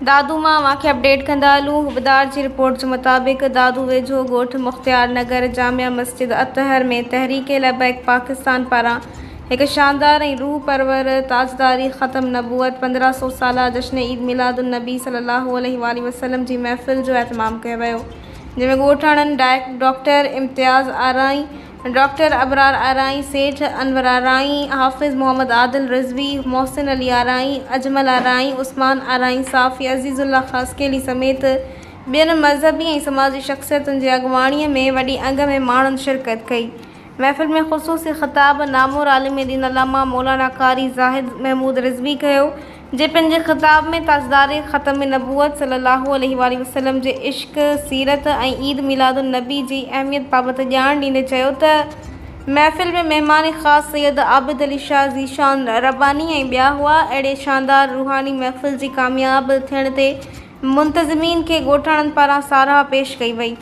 دادو مان اوهان کي اپڊيٽ ڪندا هلون حبدار جي رپورٽ جي مطابق دادو ويجهو ڳوٺ مختيار نگر جامع مسجد اطهر ۾ تحريڪ لبيڪ پاڪستان پاران هڪ شاندار ۽ روح پرور تاجداري ختم نبوت 1500 سالا جشن عيد ميلاد النبي صلي الله عليه واٰله وسلم جي محفل جو اهتمام ڪيو ويو جنهن ۾ ڳوٺاڻن ڊاڪٽر امتياز آرائين، ڊاڪٽر ابرار آرائين، سيٺ انور آرائين، حافظ محمد عادل رضوي، محسن علي آرائين، اجمل آرائين، عثمان آرائين، صحافي عزيز الله خاصخيلي سميت ٻين مذهبي ۽ سماجي شخصيتن جي اڳواڻي ۾ وڏي انگ ۾ ماڻهن شرڪت ڪئي. محفل ۾ خصوصي خطاب نامور عالم دين علامه مولانا قاري زاهد محمود رضوي ڪيو، جنهن پنهنجي خطاب ۾ تاجدار ختم نبوت صلي الله عليه واٰله وسلم جي عشق، سيرت ۽ عيد ميلاد النبي جي اهميت بابت ڄاڻ ڏيندي چيو ته محفل ۾ مهمان خاص سيد عابد علي شاهه ذيشان رباني ۽ ٻيا هئا، اهڙي شاندار روحاني محفل جي ڪامياب ٿيڻ تي منتظمين کي ڳوٺاڻن پاران ساراهه پيش ڪئي وئي.